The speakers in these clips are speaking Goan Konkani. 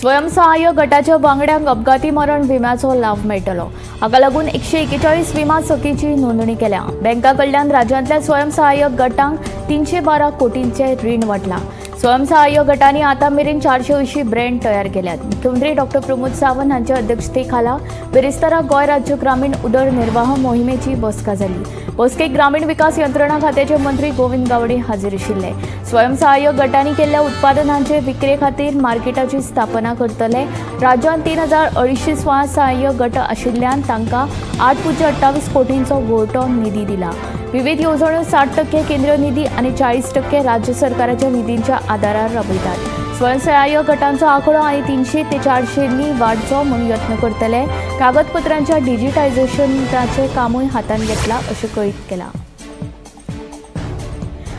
स्वयंसहाय्य गटाच्या वांगड्यांक अपघाती मरण विम्याचो लाव मेळटलो. हाका लागून 141 विमा सखीची नोंदणी केल्या. बँका कडल्यान राज्यांतल्या स्वयंसहाय्य गटांक 312 कोटींचे रीण वाटला. स्वयंसहाय्य गटांनी आतां मेरेन 480 ब्रँड तयार केल्यात. मुख्यमंत्री डॉक्टर प्रमोद सावंत हांच्या अध्यक्षतेखाला बिरेस्तारा गोंय राज्य ग्रामीण उदरनिर्वाह मोहिमेची बसका जाली. बसकेक ग्रामीण विकास यंत्रणा खात्याचे मंत्री गोविंद गावडे हाजीर आशिल्ले. स्वयंसहाय्य गटांनी केल्ल्या उत्पादनांचे विक्रे खातीर मार्केटाची स्थापना करतले. राज्यांत 3250 स्वयंसहाय्य गट आशिल्ल्यान तांकां 8.28 कोटींचो घोळटो निधी दिला. विविध येवजण्यो 60% केंद्रीय निधी आनी 40% राज्य सरकाराच्या निधींच्या आदारार राबयतात. स्वयंसहाय्य गटांचो आंकडो आनी 300 ते 400 वाडचो म्हूण यत्न करतले. कागदपत्रांच्या डिजिटायझेशनाचें कामूय हातांत घेतलां अशें कळीत केलां.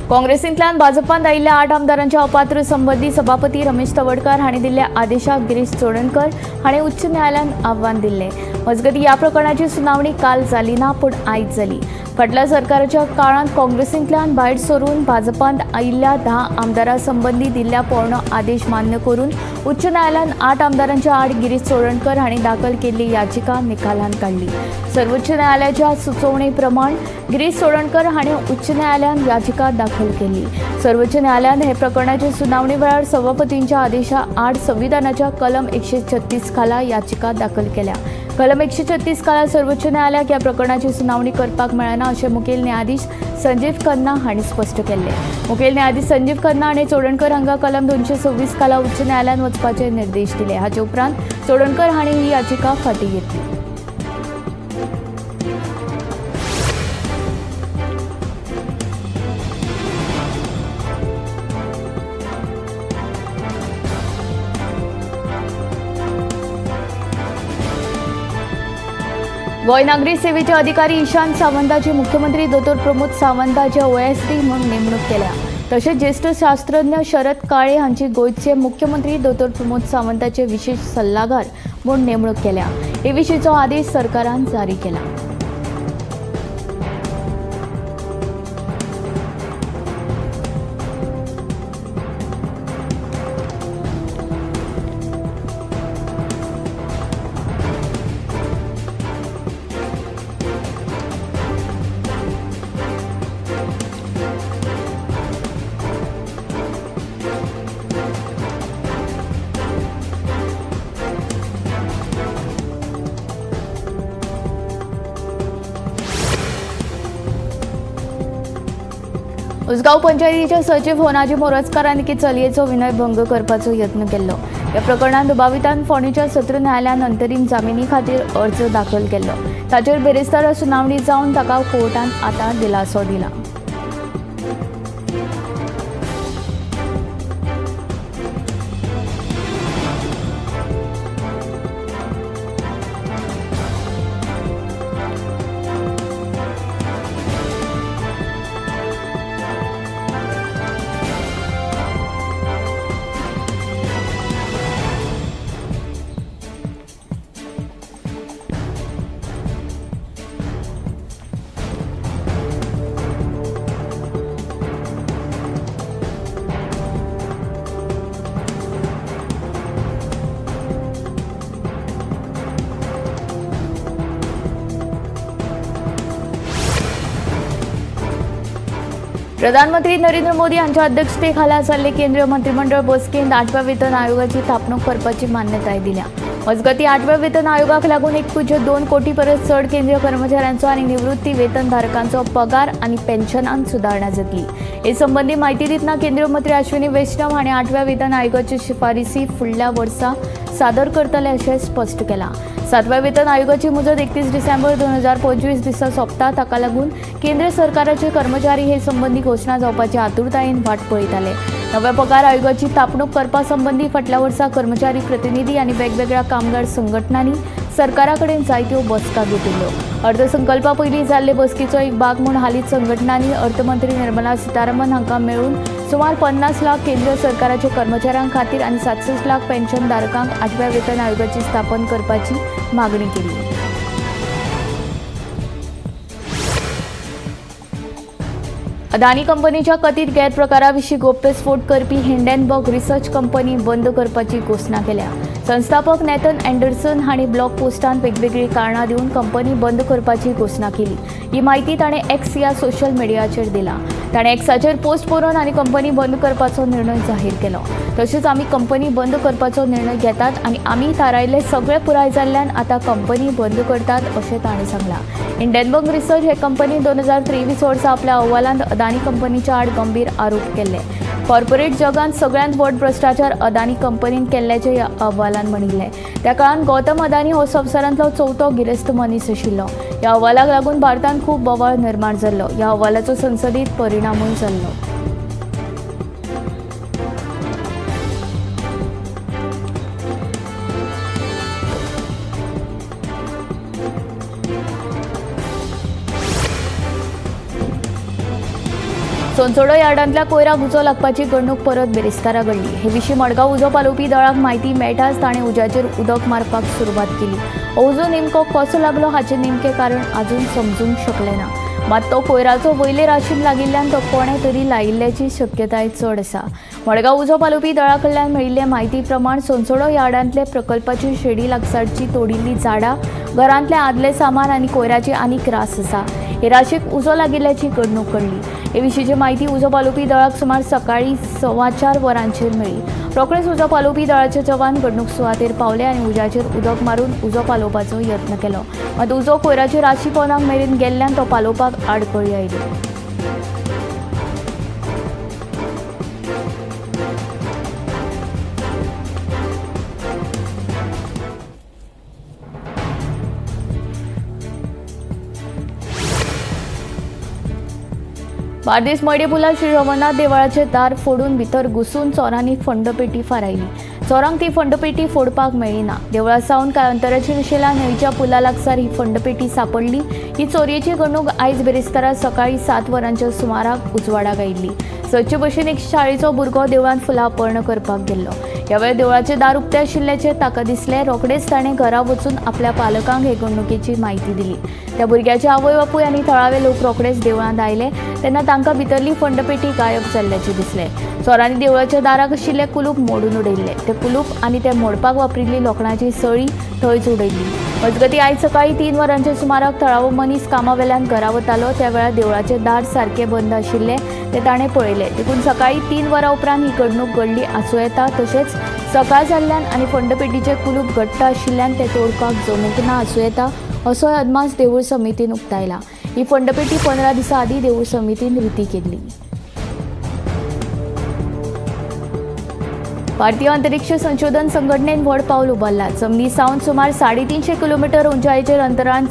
काँग्रेसींतल्यान भाजपांत आयिल्ल्या 8 आमदारांच्या अपात्र संबंदी सभापती रमेश तवडकार हांणी दिल्ल्या आदेशाक गिरीश चोडणकर हांणी उच्च न्यायालयान आव्हान दिल्लें. मजगतीं ह्या प्रकरणाची सुनावणी काल जाली ना, पूण आयज जाली. फाटल्या सरकाराच्या काळांत काँग्रेसींतल्यान भायर सरून भाजपांत आयिल्ल्या 10 आमदारां संबंदी दिल्ल्या पोरणो आदेश मान्य करून उच्च न्यायालयान 8 आमदारांच्या आड गिरीश चोडणकर हांणी दाखल केल्ली याचिका निकालांत काडली. सर्वोच्च न्यायालयाच्या सुचोवणे प्रमाण गिरीश चोडणकर हांणी उच्च न्यायालयान याचिका दाखल केली. सर्वोच्च न्यायालयान हे प्रकरणाची सुनावणी वेळार सभापतींच्या आदेशा आड संविधानाच्या कलम 136 खाला याचिका दाखल केल्या. कलम 136 खाला सर्वोच्च न्यायालयाक ह्या प्रकरणाची सुनावणी करपाक मेळना अशें मुखेल न्यायाधीश संजीव खन्ना हांणी स्पश्ट केल्लें. मुखेल न्यायाधीश संजीव खन्ना हांणी चोडणकर हांकां कलम 226 खाला उच्च न्यायालयांत वचपाचे निर्देश दिले. हाचे उपरांत चोडणकर हांणी ही याचिका फाटीं घेतली. गोंय नागरी सेवेचे अधिकारी ईशान सावंताची मुख्यमंत्री दोतोर प्रमोद सावंताचे ओएसडी म्हूण नेमणूक केल्या. तशेंच ज्येश्ठ शास्त्रज्ञ शरद काळे हांची गोंयचे मुख्यमंत्री दोतोर प्रमोद सावंताचे विशेष सल्लागार म्हूण नेमणूक केल्या. हे विशींचो आदेश सरकारान जारी केला. उसगांव पंचायतीचे सचीव होनाजी मोरजकार आनी एके चलयेचो विनयभंग करपाचो यत्न केल्लो. ह्या प्रकरणांत दुबावितान फोंडेच्या सत्र न्यायालयान अंतरीम जामिनी खातीर अर्ज दाखल केल्लो. ताचेर बिरेस्तारा सुनावणी जावन ताका कोर्टान आतां दिलासो दिला. प्रधानमंत्री नरेंद्र मोदी हांच्या अध्यक्षतेखाला जाल्ले केंद्रीय मंत्रिमंडळ बसकेंत 8व्या वेतन आयोगाची थापणूक करपाची मान्यताय दिल्या. मजगतीं 8व्या वेतन आयोगाक लागून 1.2 कोटी परस चड केंद्रीय कर्मचाऱ्यांचो आनी निवृत्ती वेतनधारकांचो पगार आनी पेन्शनांत सुदारणा जातली. हे संबंदी म्हायती दितना केंद्रीय मंत्री अश्विनी वैष्णव हांणी 8व्या वेतन आयोगाची शिफारसी फुडल्या वर्सा सादर करतले अशें स्पश्ट केलां. 7व्या वेतन आयोगाची मुजत 31 डिसेंबर 2025 दिसा सोंपता. ताका लागून केंद्र सरकाराचे कर्मचारी हे संबंदी घोशणा जावपाची आतुरतायेन वाट पळयताले. नव्या पगार आयोगाची थापणूक करपा संबंदी फाटल्या वर्सा कर्मचारी प्रतिनिधी आनी वेगवेगळ्या कामगार संघटनांनी सरकारा कडेन जायत्यो बसका घेतिल्ल्यो. अर्थसंकल्पा पयलीं जाल्ले बसकेचो एक भाग म्हूण हालींच संघटनांनी अर्थमंत्री निर्मला सीतारामन हांकां मेळून सुमार 50 लाख केंद्र सरकाराच्या कर्मचाऱ्यां खातीर आनी 67 लाख पेन्शनधारकांक 8व्या वेतन आयोगाची स्थापन करपाची मागणी केली. अदानी कंपनीच्या कथीत गैरप्रकाराविशीं गौप्यस्फोट करपी हिंडनबर्ग रिसर्च कंपनी बंद करपाची घोशणा केल्या. संस्थापक नॅथन अँडरसन हांणी ब्लॉग पोस्टांत वेगवेगळीं कारणां दिवन कंपनी बंद करपाची घोशणा केली. ही म्हायती ताणें एक्स ह्या सोशल मिडियाचेर दिला. ताणें एक्साचेर पोस्ट बरोवन आनी कंपनी बंद करपाचो निर्णय जाहीर केलो. तशेंच आमी कंपनी बंद करपाचो निर्णय घेतात आनी आमी थारायल्ले सगळे पुराय जाल्ल्यान आतां कंपनी बंद करतात अशें ताणें सांगलां. हिंडनबर्ग रिसर्च हे कंपनी 2023 वर्सा आपल्या अहवालांत अदानी कंपनीच्या आड गंभीर आरोप केल्ले. कॉर्पोरेट जगांत सगळ्यांत व्हड भ्रश्टाचार अदानी कंपनीन केल्ल्याचें ह्या अहवालान म्हणिल्लें. त्या काळांत गौतम अदानी हो संवसारांतलो चवथो गिरेस्त मनीस आशिल्लो. ह्या अहवालाक लागून भारतांत खूब बोवाळ निर्माण जाल्लो. ह्या अहवालाचो संसदीत परिणामूय जाल्लो. सोनसोडो यार्डांतल्या कोयराक उजो लागपाची घडणूक परत बिरेस्तारा घडली. हे विशीं मडगांव उजो पालोवपी दळाक म्हायती मेळटाच ताणें उज्याचेर उदक मारपाक सुरवात केली. हो उजो नेमको कसो लागलो हाचें नेमकें कारण अजून समजूंक शकलें ना. मात तो कोयराचो वयले राशीन लागिल्ल्यान तो कोणें तरी लायिल्ल्याची शक्यताय चड आसा. मडगांव उजो पालोवपी दळा कडल्यान मेळिल्ले म्हायती प्रमाण सोनसोडो यार्डांतले प्रकल्पाची शेडी लागसारची तोडिल्ली झाडां, घरांतलें आदलें सामान आनी कोयराची आनीक रास आसा. हे राशीक उजो लागिल्ल्याची घडणूक घडली. हे विशींची म्हायती उजो पालोवपी दळाक सुमार सकाळी 4:15 वरांचेर मेळ्ळी. रोखडेच उजो पालोवपी दळाचे जवान घडणूक सुवातेर पावले आनी उज्याचेर उदक मारून उजो पालोवपाचो यत्न केलो. मात उजो कोयराचे राशी पोंदाक मेरेन गेल्ल्यान तो पालोवपाक आडखळी आयली. बार्देस मडे पुलार श्री रघुनाथ देवळाचें दार फोडून भितर घुसून चोरांनी फंडपेटी फारायली. चोरांक ती फंडपेटी फोडपाक मेळ्ळी ना. देवळा सावन कांय अंतराचेर आशिल्ल्या न्हंयच्या पुला लागसार ही फंडपेटी सांपडली. ही चोरयेची घडणूक आयज बिरेस्तारा सकाळीं 7 वरांच्या सुमाराक उजवाडाक आयिल्ली. सदचे भशेन एक शाळेचो भुरगो देवळांत फुलां पर्ण करपाक गेल्लो. ह्या वेळार देवळाचें दार उक्तें आशिल्ल्याचें ताका दिसलें. रोखडेच ताणें घरा वचून आपल्या पालकांक हे घडणुकेची म्हायती दिली. त्या भुरग्याचे आवय बापूय आनी थळावे लोक रोखडेच देवळांत आयले तेन्ना तांकां भितरली फंडपेटी गायब जाल्ल्याचें दिसलें. चोरांनी देवळाच्या दाराक आशिल्लें कुलूप मोडून उडयल्लें. तें कुलूप आनी तें मोडपाक वापरिल्ली लोखणाची सळी थंयच उडयल्ली. मजगतीं आयज सकाळीं 3 वरांच्या सुमाराक थळावो मनीस कामा वेल्यान घरा वतालो. त्या वेळार देवळाचें दार सारकें बंद आशिल्लें तें ताणें पळयलें. देखून सकाळीं 3 वरां उपरांत ही घडणूक घडली आसूं येता. तशेंच सकाळ जाल्ल्यान आनी फंडपेटीचें कुलूप घट्ट आशिल्ल्यान तें तोडपाक जमूंक ना आसूं येता असोय अदमास देवूळ समितीन उक्तायला. ही फंडपेटी 15 दिसां आदीं देवूळ समितीन रिती केल्ली. भारतीय अंतरिक्ष संशोधन संघटनेन व्हड पावल उबारलां. जमनी सावन सुमार 350 किलोमिटर उंचायेचेर अंतराळांत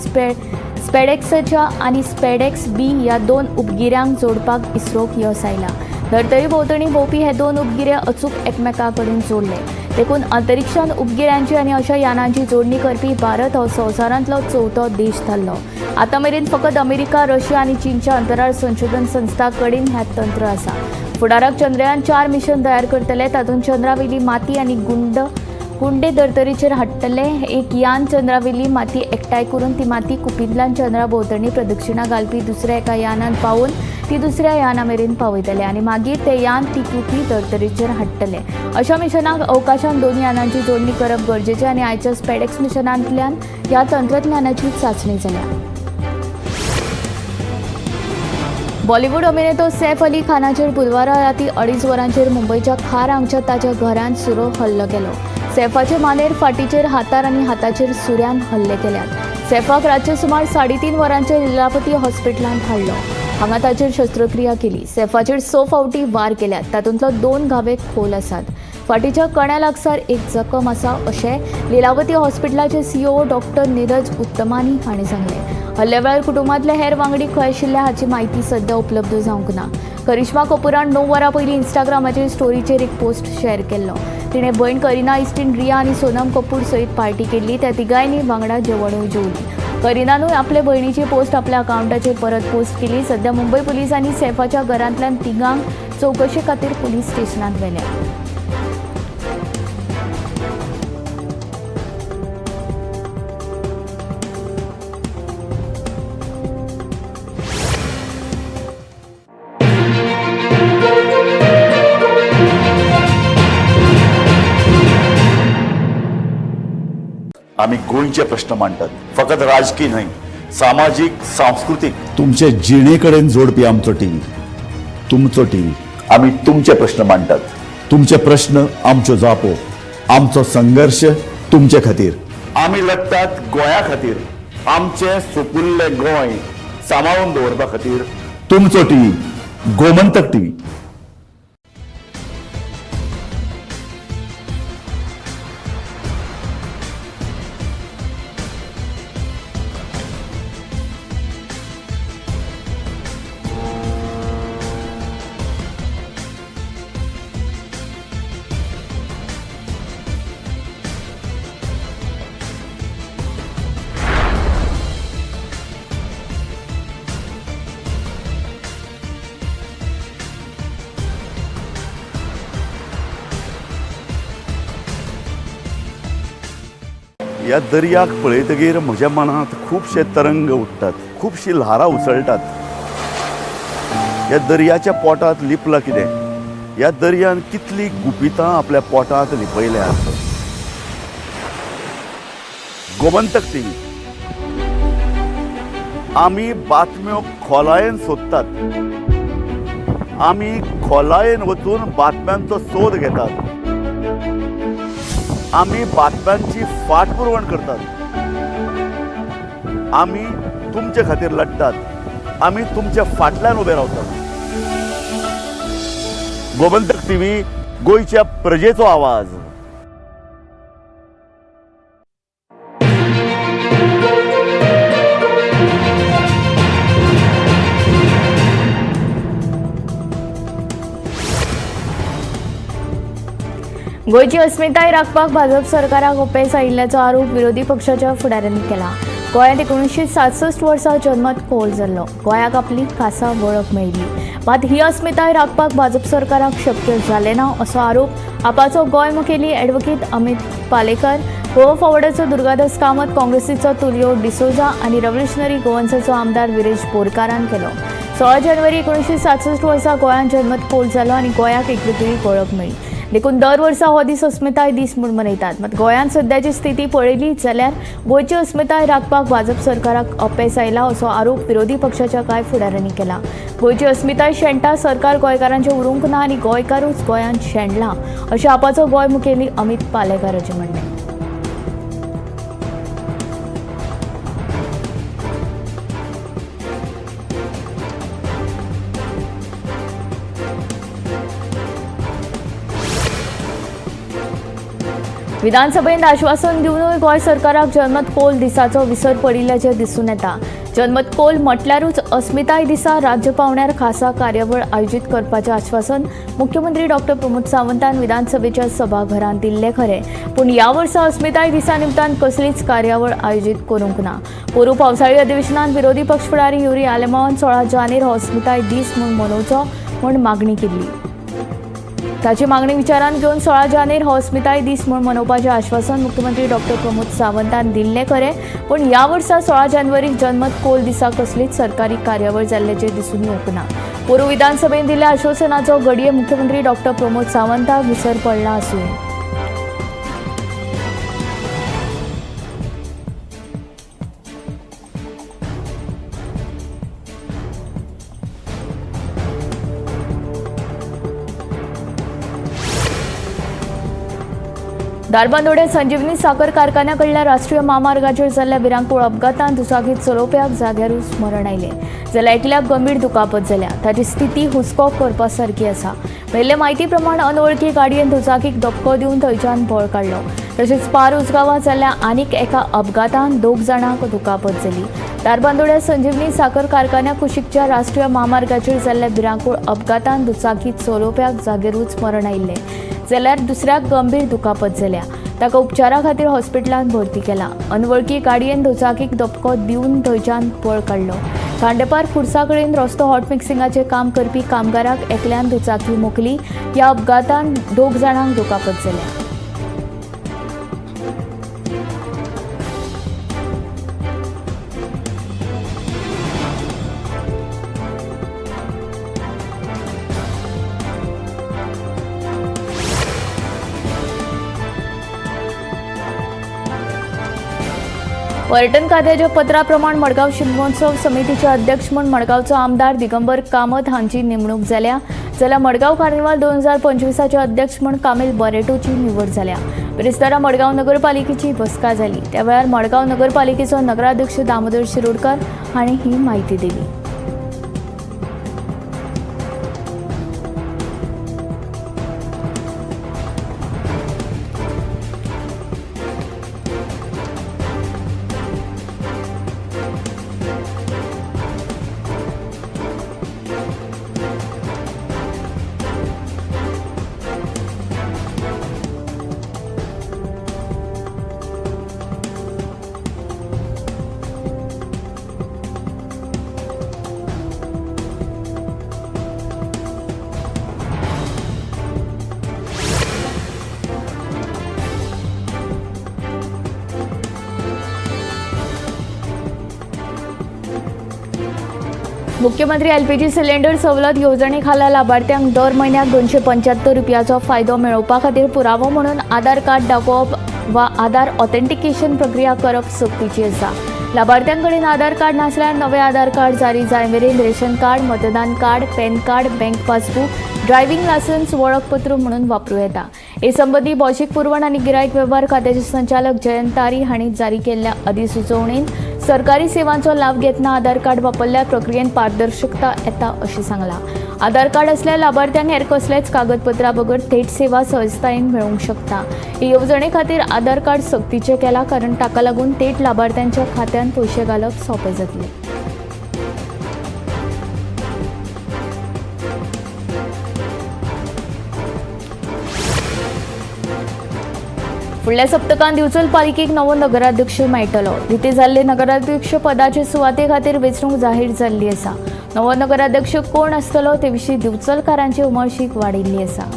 स्पेडेक्साच्या आनी स्पेडेक्स बी ह्या 2 उपगिऱ्यांक जोडपाक इस्रोक यश आयलां. धर्तरी भोंवतणी भोंवपी हे 2 उपगिरे अचूक एकमेकां कडेन जोडले. देखून अंतरिक्षांत उपगिऱ्यांची आनी अशा यानांची जोडणी करपी भारत हो संवसारांतलो चवथो देश थारलो. आतां मेरेन फकत अमेरिका, रशिया आनी चीनच्या अंतराळ संशोधन संस्थां कडेन हें तंत्र आसा. फुडाराक चंद्रयान 4 मिशन तयार करतले. तातूंत चंद्रावेली माती आनी गुंडे धर्तरेचेर हाडटले. एक यान चंद्रावेली माती एकठांय करून ती माती कुपींतल्यान चंद्रा भोंवतणी प्रदक्षिणा घालपी दुसऱ्या एका यानान पावोवन ती दुसऱ्या याना मेरेन पावयतले आनी मागीर ते यान ती कुपी धर्तरेचेर हाडटले. अशा मिशनाक अवकाशांत 2 यानांची जोडणी करप गरजेचें आनी आयच्या स्पेडेक्स मिशनांतल्यान ह्या तंत्रज्ञानाची चांचणी जाल्या. बॉलिवूड अभिनेतो सैफ अली खानाचेर बुधवारा राती 2:30 वरांचेर मुंबयच्या खार हांगच्या ताच्या घरांत सुरो हल्लो केलो. सैफाचे मानेर, फाटीचेर, हातार आनी हाताचेर सुऱ्यान हल्ले केल्यात. सैफाक रातचे सुमार 3:30 वरांचेर लीलावती हॉस्पिटलांत हाडलो. हांगा ताचेर शस्त्रक्रिया केली. सैफाचेर 6 फावटी वार केल्यात. तातूंतलो 2 घावे खोल आसात. फाटीच्या कण्या लागसार एक जखम आसा अशें लीलावती हॉस्पिटलाचे सीओ डॉक्टर नीरज उत्तमानी हांणी सांगलें. हल्ल्या वेळार कुटुंबांतले हेर वांगडी खंय आशिल्ले हाची म्हायती सध्या उपलब्ध जावंक ना. करिश्मा कपूरान 9 वरां पयलीं इंस्टाग्रामाचेर स्टोरीचेर एक पोस्ट शेअर केल्लो. तिणें भयण करिना, इश्टीण रिया आनी सोनम कपूर सयत पार्टी केल्ली. त्या तिगांयनी वांगडा जेवणूय जेवली. करिनानूय आपले भयणीची पोस्ट आपल्या अकावंटाचेर परत पोस्ट केली. सध्या मुंबय पुलिसांनी सैफाच्या घरांतल्यान तिगांक चवकशे खातीर पुलीस स्टेशनांत व्हेल्या. आमी गोंयचे प्रश्न मांडटात, फकत राजकी न्हय, सामाजीक, सांस्कृतीक, तुमचे जिणे कडेन जोडपी आमचो टीव्ही, तुमचो टीव्ही. आमी तुमचे प्रश्न मांडटात, तुमचे प्रश्न आमच्यो जापो, आमचो संघर्श तुमचे खातीर. आमी लढटात गोंया खातीर, आमचें सुपुल्लें गोंय सांबाळून दवरपा खातीर. तुमचो टीव्ही, गोमंतक टीव्ही. ह्या दर्याक पळयतगीर म्हज्या मनांत खुबशे तरंग उठ्ठात, खुबशीं ल्हारां उसळटात. ह्या दर्याच्या पोटांत लिपलां कितें? ह्या दर्यान कितलीं गुपितां आपल्या पोटांत लिपयल्यात? गोमंतक टीव्ही, आमी बातम्यो खोलायेन सोदतात, आमी खोलायेन वचून बातम्यांचो सोद घेतात, आमी बातम्यांची फाटपुरवण करतात, आमी तुमचे खातीर लढटात, आमी तुमच्या फाटल्यान उबे रावतात. गोमंतक टीव्ही, गोंयच्या प्रजेचो आवाज. गोंयची अस्मिताय राखपाक भाजप सरकाराक अपेस आयिल्ल्याचो आरोप विरोधी पक्षाच्या फुडाऱ्यांनी केला. गोंयांत 1967 वर्सा जनमत कौल जाल्लो. गोंयाक आपली खासा वळख मेळिल्ली, मात ही अस्मिताय राखपाक भाजप सरकाराक शक्य जालें ना असो आरोप आपाचो गोंय मुखेली ॲडव्होकेट अमित पालेकर, गोवा फॉवर्डाचो दुर्गादास कामत, काँग्रेसीचो तुलियो डिसोजा आनी रेव्होल्युशनरी गोवन्साचो आमदार विरेश बोरकारान केलो. 16 जानेवारी 1967 वर्सा गोंयांत जनमत कौल जालो आनी गोंयाक एक वेगळी वळख मेळ्ळी. देखून दर वर्सा हो दीस अस्मिताय दीस म्हूण मनयतात. मात गोंयांत सद्याची स्थिती पळयली जाल्यार गोंयची अस्मिताय राखपाक भाजप सरकाराक अपेस आयला असो आरोप विरोधी पक्षाच्या कांय फुडाऱ्यांनी केला. गोंयची अस्मिताय शेणटा, सरकार गोंयकारांचें उरूंक ना आनी गोंयकारूच गोंयांत शेणला अशें आपाचो गोंय मुखेली अमित पालेकाराचें म्हणणें. विधानसभेत आश्वासन दिवनूय गोंय सरकाराक जनमत कौल दिसाचो विसर पडिल्ल्याचें दिसून येता. जनमत कौल म्हटल्यारूच अस्मिताय दिसा राज्य पावंड्यार खासा कार्यावळ आयोजीत करपाचें आश्वासन मुख्यमंत्री डॉक्टर प्रमोद सावंतान विधानसभेच्या सभाघरांत दिल्लें खरें, पूण ह्या वर्सा अस्मिताय दिसा निमतान कसलीच कार्यावळ आयोजीत करूंक ना. पोरूं पावसाळी अधिवेशनांत विरोधी पक्ष फुडारी युरी आलेमावान 16 जानेर हो अस्मिताय दीस म्हूण मनोवचो म्हूण मागणी केल्ली. ताची मागणी विचारांत घेवन 16 जानेर हो अस्मिताय दीस म्हूण मनोवपाचें आश्वासन मुख्यमंत्री डॉक्टर प्रमोद सावंतान दिल्लें खरें, पूण ह्या वर्सा 16 जानेवारीक जनमत कौल दिसा कसलीच सरकारी कार्यावळ जाल्ल्याचें दिसून येवंक ना. पोरूं विधानसभेन दिल्ल्या आश्वासनाचो घडये मुख्यमंत्री डॉक्टर प्रमोद सावंताक विसर पडला आसूं. धारबांदोड्या संजीवनी साखर कारखान्याकडल्या राष्ट्रीय म्हामार्गाचेर जाल्ल्या भिरांकूळ अपघातांत दुचाकी चलोवप्याक जाग्यारूच मरण आयलें, जाल्यार एकल्याक गंभीर दुखापत जाल्या. ताची स्थिती हुस्को करपा सारकी आसा. मेळिल्ले म्हायती प्रमाण अनवळखी गाडयेन दुचाकीक धपको दिवन थंयच्यान पळ काडलो. तशेंच पार उजगांवां जाल्ल्या आनीक एका अपघातांत 2 जाणांक दुखापत जाली. धारबांदोड्या संजीवनी साखर कारखान्या कुशीकच्या राष्ट्रीय म्हामार्गाचेर जाल्ल्या भिरांकूळ अपघातांत दुचाकी चलोवप्याक जागेरूच मरण आयिल्लें, जाल्यार दुसऱ्याक गंभीर दुखापत जाल्या. ताका उपचारा खातीर हॉस्पिटलांत भरती केला. अनवळखी गाडयेन दुचाकीक धपको दिवन थंयच्यान पळ काडलो. खांडेपार खुर्सा कडेन रस्तो हॉट मिक्सिंगाचें काम करपी कामगाराक एकल्यान दुचाकी मोखली. ह्या अपघातांत 2 जाणांक दुखापत जाल्या. पर्यटन खात्याच्या पत्रा प्रमाण मडगांव शिगमोत्सव समितीचे अध्यक्ष म्हूण मडगांवचो आमदार दिगंबर कामत हांची नेमणूक जाल्या, जाल्यार मडगांव कार्निवाल 2025 अध्यक्ष म्हूण कामील बरेटोची निवड जाल्या. बिरेस्तारा मडगांव नगरपालिकेची बसका जाली. त्या वेळार मडगांव नगरपालिकेचो नगराध्यक्ष दामोदर शिरोडकर हांणी ही म्हायती दिली. मुख्यमंत्री एलपीजी सिलिंडर सवलत येवजणे खाला लाभार्थ्यांक दर म्हयन्याक 275 रुपयाचो फायदो मेळोवपा खातीर पुरावो म्हणून आधार कार्ड दाखोवप वा आधार ऑथेंटिकेशन प्रक्रिया करप सक्तीची आसा. लाभार्थ्यांकडेन आधार कार्ड नासल्यार नवे आधार कार्ड जारी जाय मेरेन रेशन कार्ड, मतदान card, PAN card, bank passbook, driving licence वळखपत्र म्हणून वापरूं येता. हे संबंदी भौशीक पुरवण आनी गिरायक वेव्हार खात्याचे संचालक जयंत तारी हांणी जारी केल्ल्या अधिसुचोवणेन सरकारी सेवांचो लाव घेतना आधार कार्ड वापरल्यार प्रक्रियेत पारदर्शकता येता अशें सांगलां. आधार कार्ड असल्यार लाभार्थ्यांक हेर कसलेच कागदपत्रा बगर थेट सेवा सहजतायेन मेळूंक शकता. हे येवजणे खातीर आधार कार्ड सक्तीचें केलां, कारण ताका लागून थेट लाभार्थ्यांच्या खात्यांत पयशे घालप सोंपें जातलें. फुडल्या सप्तकांत दिवचल पालिकेक नवो नगराध्यक्ष मेळटलो. रिते जाल्ले नगराध्यक्ष पदाचे सुवाते खातीर वेंचणूक जाहीर जाल्ली आसा. नवो नगराध्यक्ष कोण आसतलो ते विशीं दिवचलकारांची उमळशीक वाडिल्ली आसा.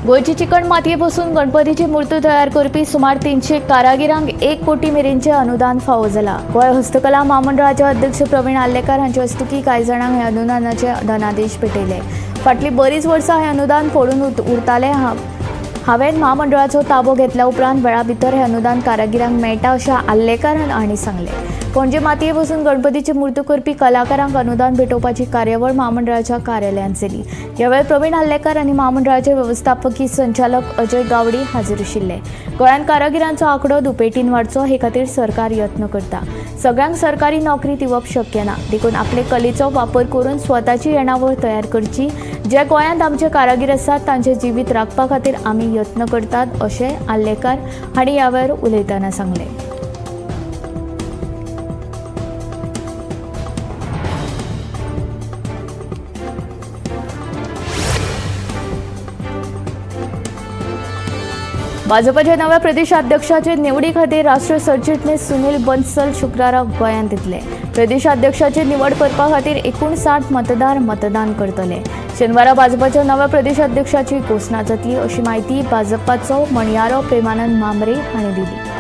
गोंयची चिकण मातये पसून गणपतीची मूर्ती तयार करपी सुमार 300 कारागिरांक 1 कोटी मेरेनचें अनुदान फावो जालां. गोंय हस्तकला म्हामंडळाचे अध्यक्ष प्रवीण आर्लेकार हांचे हस्तुकीं कांय जाणांक हे अनुदानाचे धनादेश भेटयले. फाटलीं बरीच वर्सां हें अनुदान पडून उरतालें. हांवें म्हामंडळाचो ताबो घेतल्या उपरांत वेळा भितर हें अनुदान कारागिरांक मेळटा अशें आर्लेकार हांणी सांगलें. पणजे मातये पसून गणपतीची मूर्ती करपी कलाकारांक अनुदान भेटोवपाची कार्यावळ म्हामंडळाच्या कार्यालयांत जाली. ह्या वेळार प्रवीण आर्लेकार आनी म्हामंडळाचे वेवस्थापकी संचालक अजय गावडी हाजीर आशिल्ले. गोंयांत कारागिरांचो आंकडो दुपेटीन वाडचो हे खातीर सरकार यत्न करता. सगळ्यांक सरकारी नोकरी दिवप शक्य ना, देखून आपले कलेचो वापर करून स्वताची येणावळ तयार करची. जे गोंयांत आमचे कारागीर आसात तांचे जिवीत राखपा खातीर आमी यत्न करतात अशें आर्लेकार हांणी ह्या वेळार उलयतना सांगलें. भाजपाच्या नव्या प्रदेशाध्यक्षाचे निवडी खातीर राष्ट्रीय सरचिटणीस सुनील बन्सल शुक्रारा गोंयांत येतले. प्रदेशाध्यक्षाची निवड करपा खातीर 59 मतदार मतदान करतले. शेनवारा भाजपाच्या नव्या प्रदेशाध्यक्षाची घोशणा जातली अशी म्हायती भाजपाचो म्हणयारो प्रेमानंद म्हांबरे हांणी दिली.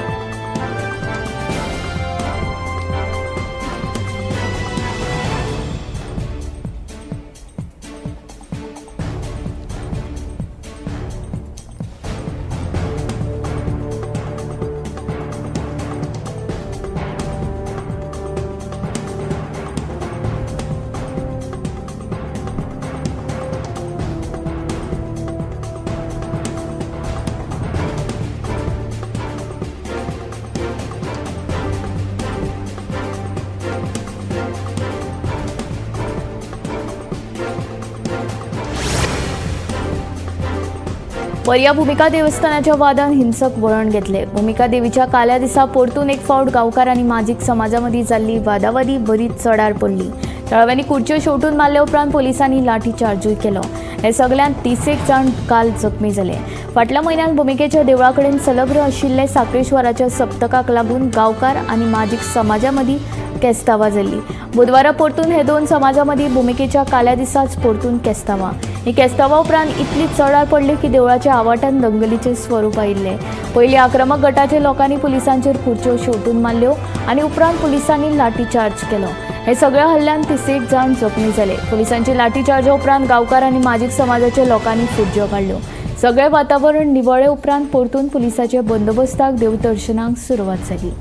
पर्या भूमिका देवस्थानाच्या वादान हिंसक वळण घेतले। भूमिका देवीच्या काल्या दिसा परतून एक फावट गांवकार आनी माजीक समाजामदी जाल्ली वादावादी बरीच चडार पडली। थळाव्यांनी खुर्च्यो शेवटून मारले उपरांत पोलिसांनी लाठीचार्जूय केलो। हे सगळ्यांत 30 जाण काल जखमी जाले। फाटल्या म्हयन्यात भूमिकेच्या देवळा कडेन संलग्न आशिल्ले साखरेश्वराच्या सप्तकाक लागून गांवकार आनी माजीक समाजामदी केस्तावा जाल्ली। बुधवारा परतून हे दोन समाजामदी भूमिकेच्या काल्या दिसाच परतून केस्तावा। ही केस्तावा उपरांत इतली चडार पडली की देवळाच्या आवाठान दंगलीचे स्वरूप आयिल्लें। पयलीं आक्रमक गटाचे लोकांनी पुलिसांचेर खुर्च्यो शेवटून मारल्यो आनी उपरांत पुलिसांनी लाठीचार्ज केलो। हे सगळ्या हल्ल्यान 30 जाण जखमी जाले। पुलिसांची लाठीचार्जा उपरांत गांवकार आनी माजीक समाजाच्या लोकांनी फुटज्यो काडल्यो। सगळें वातावरण निवळे उपरांत परतून पुलिसाच्या बंदोबस्ताक देवदर्शनाक सुरवात जाली।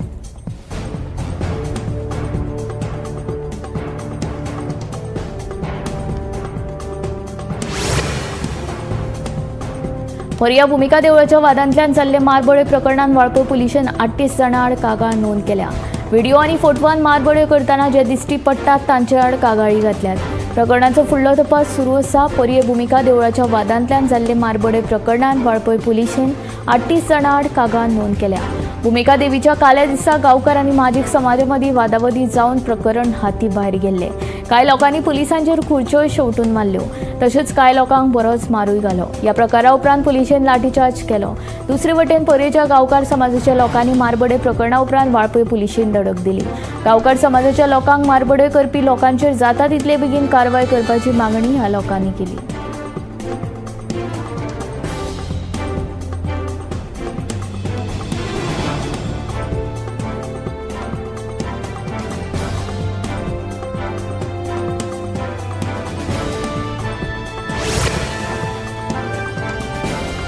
पर्या भूमिका देवळाच्या वादांतल्यान जाल्ले मारबडय प्रकरणान वाळपय पुलिशेन 38 जाणां आड कागाळ नोंद केल्या। व्हिडिओ आनी फोटवान मारबडय करतना जे दिश्टी पडटात तांचे आड कागाळी घातल्यात। प्रकरणाचो फुडलो तपास सुरू आसा। पर्ये भूमिका देवळाच्या वादांतल्यान जाल्ले मारबडय प्रकरणान वाळपय पुलिशेन 38 जाणां आड कागाळ नोंद केल्या। भूमिका देवीच्या काल्या दिसा गांवकार आनी माजीक समाजामदी वादावादी जावन प्रकरण हाती भायर गेल्ले। कांय लोकांनी पुलिसांचेर खुर्च्योय शेवटून मारल्यो, तशेंच कांय लोकांक बरोच मारूय घालो। ह्या प्रकारा उपरांत पुलिशेन लाठीचार्ज केलो। दुसरे वटेन पर्येच्या गांवकार समाजाच्या लोकांनी मारबडय प्रकरणा उपरांत वाळपय पुलिशेन दडक दिली। गांवकार समाजाच्या लोकांक मारबडय करपी लोकांचेर जाता तितले बेगीन कारवाय करपाची मागणी ह्या लोकांनी केली।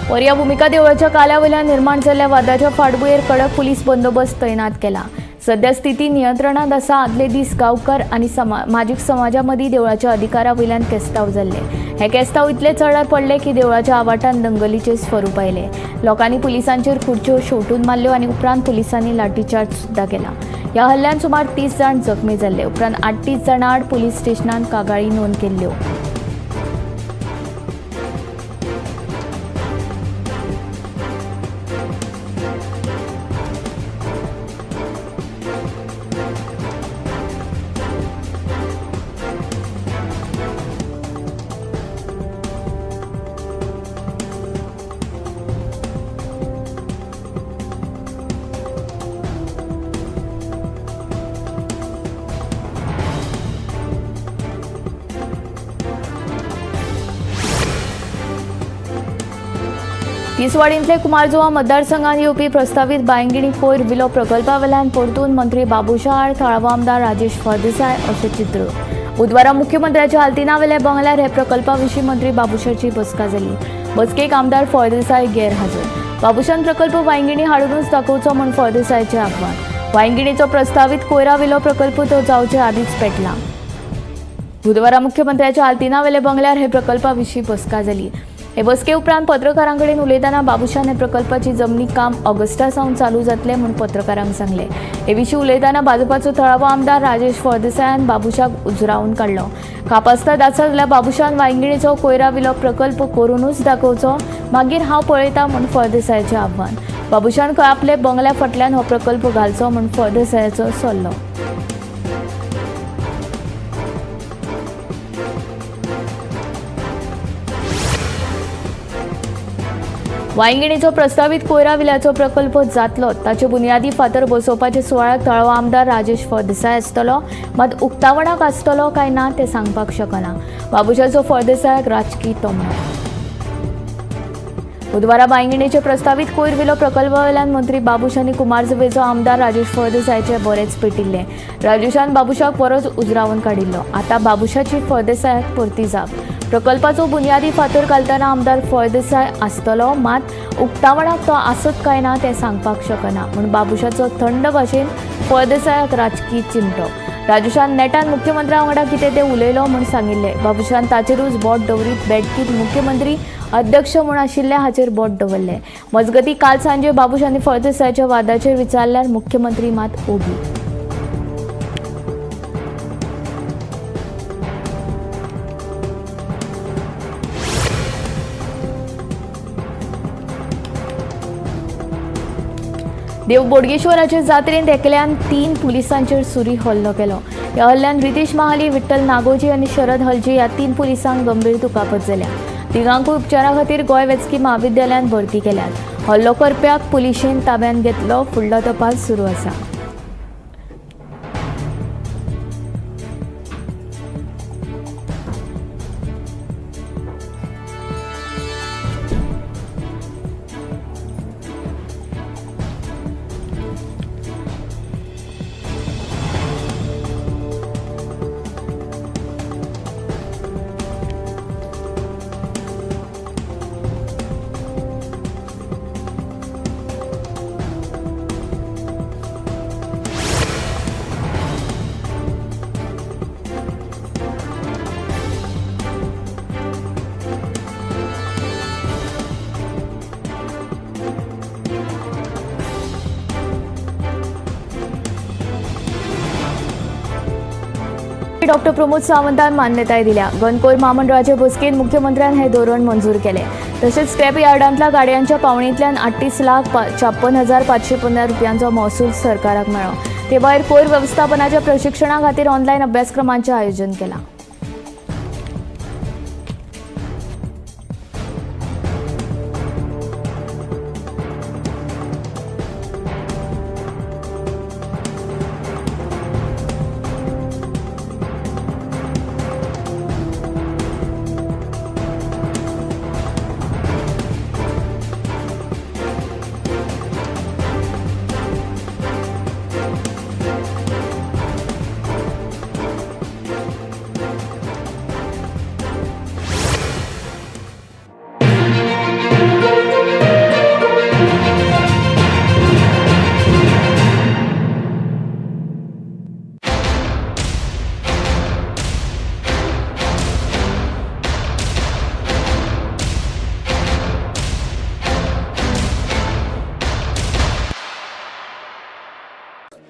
पर्या भूमिका देवळाच्या काल्यावयल्यान निर्माण जाल्ल्या वादाच्या फाटभुंयेर कडक पुलीस बंदोबस्त तैनात केला। सध्या स्थिती नियंत्रणात आसा। आदले दीस गांवकार आनी माजीक समाजामदी देवळाच्या अधिकारा वयल्यान केस्ताव जाल्ले। हे केस्ताव इतले चडार पडले की देवळाच्या आवाठान दंगलीचे स्वरूप आयले। लोकांनी पुलिसांचेर खुर्च्यो शेवटून मारल्यो आनी उपरांत पुलिसांनी लाठीचार्ज सुद्दां केला। ह्या हल्ल्यान सुमार 30 जाण जखमी जाल्ले। उपरांत 38 जाणां आड पुलीस स्टेशनान कागाळी नोंद केल्ल्यो। तिसवाडींतले कुमारजुवा मतदारसंघात येवपी प्रस्तावीत बायंगिणी कोयर विलो प्रकल्पावेल्यान परतून मंत्री बाबुशा आड थळावो आमदार राजेश फळदेसाय अशें चित्र। बुधवारा मुख्यमंत्र्याच्या आल्तिनावेल्या बंगल्यार हे प्रकल्पा विशीं मंत्री बाबुशाची बसका जाली। बसकेक आमदार फळदेसाय गैरहाजर। बाबुशान प्रकल्प वायंगिणी हाडूनच दाखोवचो म्हूण फळदेसायाचें आव्हान। वायंगिणीचो प्रस्तावीत कोयरा विलो प्रकल्प तो जावचे आदींच पेटला। बुधवारा मुख्यमंत्र्याच्या आल्तिनावेल्या बंगल्यार हे प्रकल्पा विशीं बसका जाली। हे बसके उपरांत पत्रकारां कडेन उलयतना बाबुशान हे प्रकल्पाची जमनी काम ऑगस्टा सावन चालू जातलें म्हूण पत्रकारांक सांगलें। हे विशीं उलयतना भाजपाचो थळावो आमदार राजेश फळदेसायान बाबुशाक उजरावन काडलो। कापास्ताद आसा जाल्यार बाबुशान वायंगिणीचो कोयरा विलो प्रकल्प करूनच दाखोवचो, मागीर हांव पळयता म्हूण फळदेसायाचें आव्हान। बाबुशान खंय आपले बंगल्या फाटल्यान हो प्रकल्प घालचो म्हूण फळदेसायाचो सल्लो। वायंगिणीचो प्रस्तावीत कोयरा विल्याचो प्रकल्प जातलो ताचे बुनियादी फातर बसोवपाचे सुवाळ्याक थळावो आमदार राजेश फळदेसाय आसतलो, मात उक्तावणाक आसतलो काय ना तें सांगपाक शकना। बाबुशाचो फळदेसायाक राजकी तोमणो। बुधवारा बायंगिणीचे प्रस्तावीत कोयर विलो प्रकल्पावेल्यान मंत्री बाबूश आनी कुमारजुवेचो आमदार राजेश फळदेसायाचे बरेच पेटिल्ले। राजेशान बाबुशाक बरोच उजरावन काडिल्लो। आतां बाबुशाची फळदेसायाक परती जाप। प्रकल्पाचो बुनियादी फातर घालतना आमदार फळदेसाय आसतलो, मात उक्तावणाक तो आसत काय ना तें सांगपाक शकना म्हूण बाबुशाचो थंड भाशेन फळदेसायाक राजकी चिमटो। राजेशान नेटान मुख्यमंत्र्या वांगडा कितें तें उलयलो म्हूण सांगिल्लें। बाबुशान ताचेरूच बोट दवरीत बेठकीत मुख्यमंत्री अध्यक्ष म्हूण आशिल्ले हाचेर बोट दवरलें। मजगतीं काल सांजे बाबूश आनी फळदेसायाच्या वादाचेर विचारल्यार मुख्यमंत्री मात ओगी। देव बोडगेश्वराचे जात्रेंत एकल्यान 3 पुलिसांचेर सुरी हल्लो केलो. ह्या हल्ल्यान रितेश महाली, विठ्ठल नागोजी आनी शरद हलजी ह्या 3 पुलिसांक गंभीर दुखापत जाल्या. तिगांकूय उपचारा खातीर गोंय वैजकी म्हाविद्यालयांत भरती केल्यात. हल्लो करप्याक पुलिशेन ताब्यांत घेतलो. फुडलो तपास सुरू आसा. डॉक्टर प्रमोद सावंतान मान्यताय दिल्या. गनकोर म्हामंडळाचे बसकेंत मुख्यमंत्र्यान हे धोरण मंजूर केले. तशेंच स्क्रॅप यार्डांतल्या गाडयांच्या पावणेंतल्यान 38,56,515 रुपयांचो महसूल सरकाराक मेळ्ळो. ते भायर कोयर वेवस्थापनाच्या प्रशिक्षणा खातीर ऑनलायन अभ्यासक्रमांचें आयोजन केलां.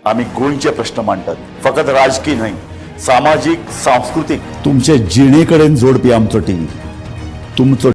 आमी गोंयचे प्रश्न मांडटात, फकत राजकी न्हय, सामाजीक, सांस्कृतीक, तुमचे जिणे कडेन जोडपी आमचो टीव्ही, तुमचो.